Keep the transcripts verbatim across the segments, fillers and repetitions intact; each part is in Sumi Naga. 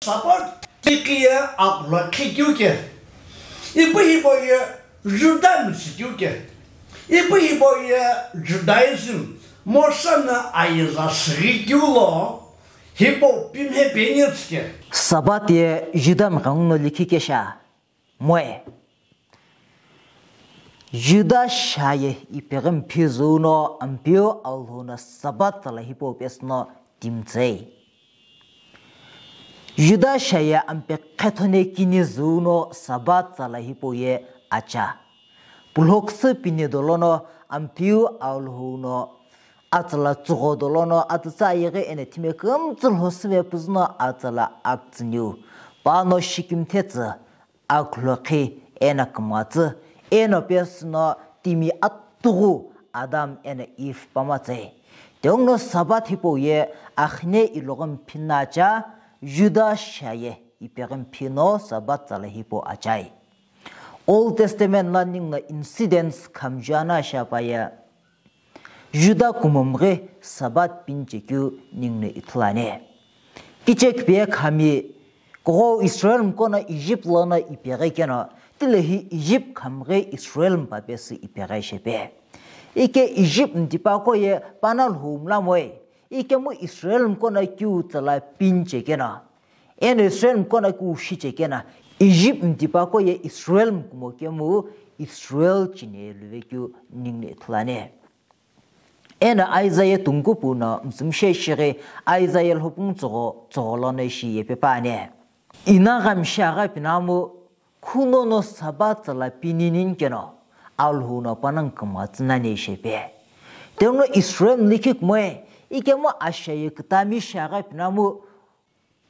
Sabbath likhi ye aghulokhi keu ke. Ipu hipau ye Juda mishi keu ke. Ipu hipau ye Judaism, Moshe no ayeza shighi keu lo, hipau pimhe peni tsike. Sabbath ye Juda mghenguno likhi kesha. Moe. Juda shaye ipeghi mphi züuno Ampeu Alhou no Sabbath tsala hipau pesüno timtsei. Juda shaye ampe qhethone kini züuno Sabbath tsala hipau ye acha. Pulhoksü pini dolono Ampeu Alhou no atsala tsügho dolono atsütsa ayeghi eno thime kümtsü lhosüve püzüno atsala aktsüniu. Pano shikimthe tsü, akhulokhi eno kümatsü, eno pesüno timi atughu Adam eno Eve pamatsei. Tengno Sabbath hipau ye akhine iloghi mphi no acha, Juda shaye ipeghi mphi no Sabbath tsala hipau achai. Old Testament la ninguno incidents khamjuana shipaye. Juda kumomghi Sabbath pini chekeu ninguno ithulu ani. Kichekpie khami, kughou Israel mkono Egypt lono ipeghi keno, tilehi Egypt khamghi Israel mpapesü ipeghi shepe. Ike Egypt mtipaqo ye pana lhou mlamoe, ikemu Israel mkono keu tsala pini chekeno. Eno Israel mkono keu shichekeno, Egypt mtipaqo ye Israel mkumo kemu Israel chine luvekeu ninguno ithulu ani. Eno Isaiah tungkupu no mtsümshe shighi Isaiah lhopung tsogho, tsogho lono ishi yepe püani. Inaghamshi aghi pinamu, khunono Sabbath tsala pini nini keno, Alhou no panongu kümatsü nani shepe. Tengno Israel likhi kumoe, ikemu ashaye kütami shi aghi pinamu,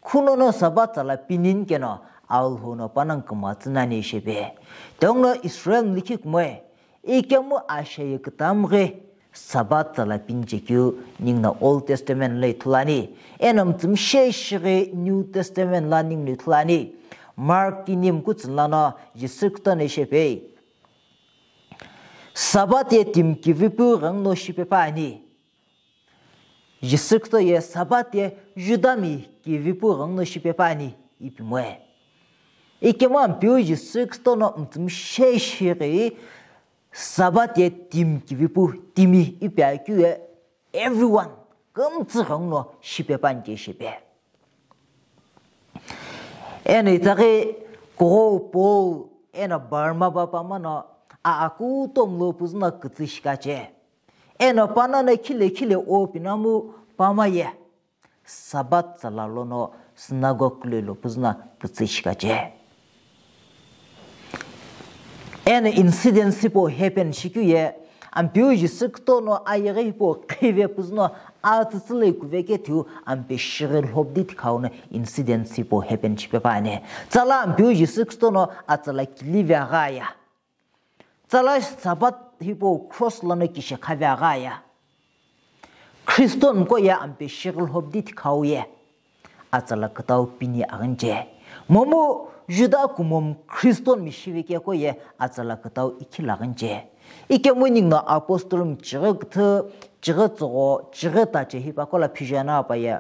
khunono Sabbath tsala pini nini keno, Alhou no panongu kümatsü nani shepe. Tengno Israel likhi kumoe, ikemu ashaye kütamghi Sabbath tsala pini chekeu ninguno Old Testament lo ithulu ani. Eno mtsümshe shighi New Testament la ninguno ithulu ani. Mark kini mkutsüni lono Jisü Khristo no shepe. Sabbath ye timi kivipu ghenguno shipe püani. Jisü Khristo ye Sabbath ye Judami kivipu ghenguno shipe püani ipimoe. Ikemu Ampeu Jisü Khristo no mtsümshe shighi Sabbath ye timi kivipu timi ipi akeu ye everyone kümtsü ghenguno shipe püani ke shepe. Eno itaghi kughou Paul eno Barnaba pamano aa kutomo lo püzüno kütsü shikache. Eno panano khile khile o pinamu pamaye Sabbath tsala lono synagogue lo lo püzüno kütsü shikache. Eno incidents hipau happen shikeu ye, Ampeu Jisü Khristo no ayeghi hipau khive püzüno atsütsü lo ikuve kethiu ampe shighi lhobdi thikhau no incidents hipau happen shipe püani. Tsala Ampeu Jisü Khristo no atsala kilive aghi aya. Tsala Sabbath hipau cross lono kishekhave aghi aya. Christian mqo ye ampe shighi lhobdi thikhau ye atsala kütau pini aghinche. Momu Juda kumom Christian mi shive keko ye atsala kütau ikhila aghinche. Ikemu ninguno apostle mi chighi küthü, chighi tsogho, chighi tache hipaqo lo phijana paye.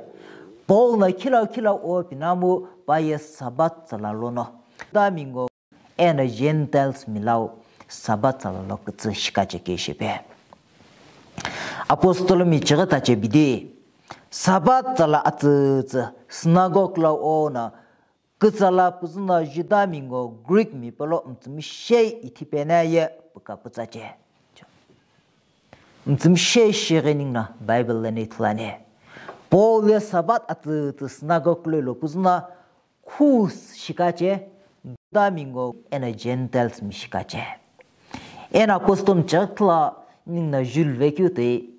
Paul no khilau khilau o pinamu paye Sabbath tsala lono. Juda mingo eno Gentiles milau Sabbath tsala lo kütsü shikache ke shepe. Apostle mi chighi tache bidi, Sabbath tsala atsütsü synagogue lo ono, kütsala püzüno Juda mingo Greek mi pelo mtsümshe ithipena ye püka pütsache. Mtsümshe shighi ninguno Bible lono ithulu ani. Paul ye Sabbath atsütsü synagogue lo lo püzüno, Khus shikache, Juda mingo eno Gentiles mi shikache. Eno apostle mi chighi küthü lo ninguno Jules vekeu toi,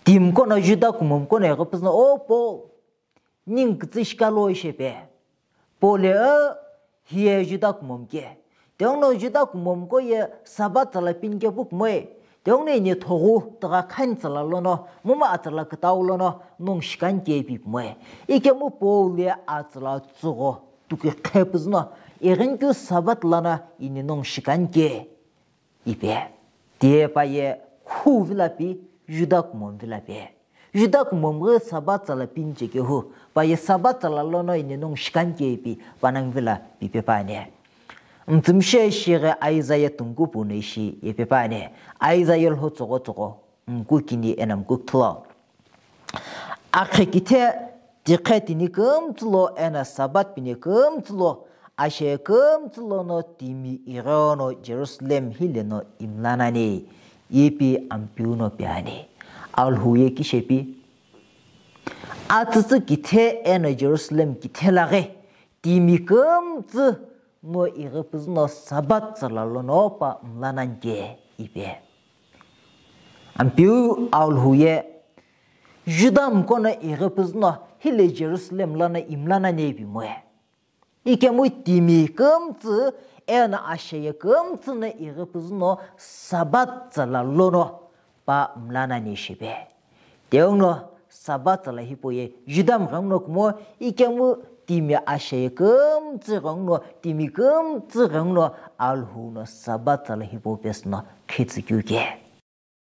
timi qo no Juda kumom qo no eghi püzüno, "O Paul, ningu kütsü shikalo ishi pe?" Paul ye, "O, hiye Juda kumom ke." Tengno Juda kumomqo ye Sabbath tsala pini kepu kumoe. Tengno ini thoghu tugha khani tsala lono, momu atsala kütau lono nongu shikani ke ipi kumoe. Ikemu Paul ye atsala tsügho tuki qhe püzüno, ighinikeu Sabbath lono ini nongu shikani ke ipi. Tiye pa ye khu vilo pi, Juda kumomi vilo pi. Juda kumomghi Sabat tsala pini chekehu, pa ye Sabat tsala lono ine nongu shikani ke ipi panangvila pipe pani. Mtsümshe shighe Isaiah tungku pu no ishi ipi pani. Isaiah lho tsogho tsogho, mku kini ena mku kthlo. Akhe kithe tikhe tini kümtsü lo ena Sabat pini kümtsü lo, ashe kümtsü lono timi ighono Jerusalem hile no imlanani, ipi Ampeu no piani. Alhou ye kishepi? Atsütsü kithe eno Jerusalem kithe laghi timi kümtsü no ighi püzü no Sabat tsala lono pa mlanani ke ipi. Ampeu Alhou ye Juda mkono ighi püzü no hile Jerusalem lono imlanani ipi moe. Ikemu timi kümtsü eno ashe ye kümtsü no ighi püzü no Sabat tsala lono pa mlanani shipe. Teungu no Sabat tsala hipau ye Juda mghenguno kumo ikemu timi ashe ye kümtsü ghenguno, timi kümtsü ghenguno Alhou no Sabat tsala hipau pesü no khitsü keu ke.